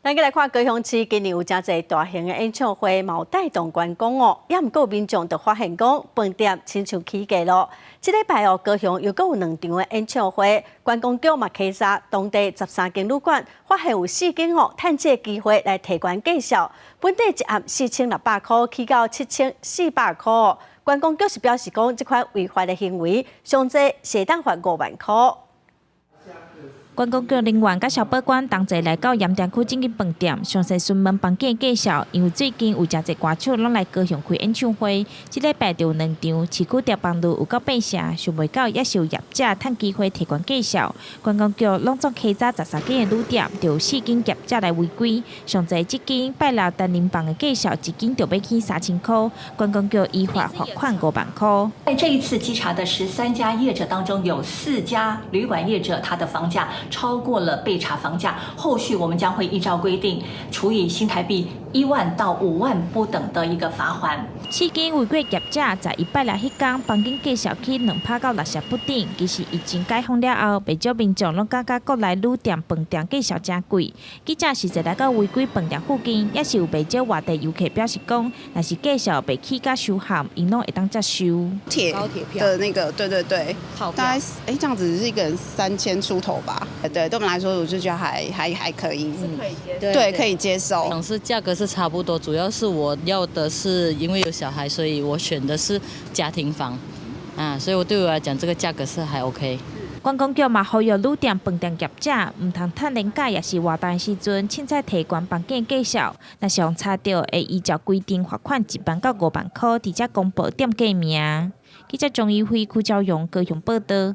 咱閣來看高雄市今年有誠濟大型的演唱會，嘛有帶動觀光哦。也毋過民眾就發現講，飯店親像起價囉。這禮拜哦，高雄又閣有兩場的演唱會，觀光局嘛稽查當地13間旅館，發現有四間哦，趁這個機會來提懸價數，本底一暗4600箍起到7400箍。觀光局是表示講，這款違法的行為，上濟會當罰5萬箍。觀光局人員佮消保官同齊來到鹽埕區這間飯店，詳細詢問房間價數，因為最近有誠濟歌手攏來高雄開演唱會，這禮拜就有兩場，市區蝶房路有夠八成，想袂到也是有業者趁機會提懸價數。觀光局攏總稽查13間的旅店，就有四間業者來違規，上濟這間拜六單人房的價數一間就欲起3000箍，觀光局依法罰款5萬箍。在這一次稽查的13家業者當中，有四家旅館業者，他的房價超過了被查房價，後續我們將會依照規定處以新台幣1萬到5萬不等的一個罰鍰。四間違規業者在禮拜六彼工房間價數起2趴到6成不等，其實疫情解封了後，袂少民眾攏感覺國內旅店飯店價數誠貴。記者實際來到違規飯店附近，也是有袂少外地遊客表示講，若是價數袂起甲傷譀，𪜶攏會當接受。鐵的那個，對對對，大概這樣子是一個人3000出頭吧。對，對我們來說，我就覺得還可以，對，可以接受。總是價格是差不多，主要是我要的是因為有小孩，所以我選的是家庭房，啊，所以我對我來講，這個價格是還 OK。觀光局嘛呼籲旅店、飯店業者，毋通趁年假抑是活動的時陣，凊彩提懸房間價數，若是予查著，會依照規定罰款1萬到5萬箍，佇遮公布店家名。記者鍾怡輝、邱昭勇高雄報導。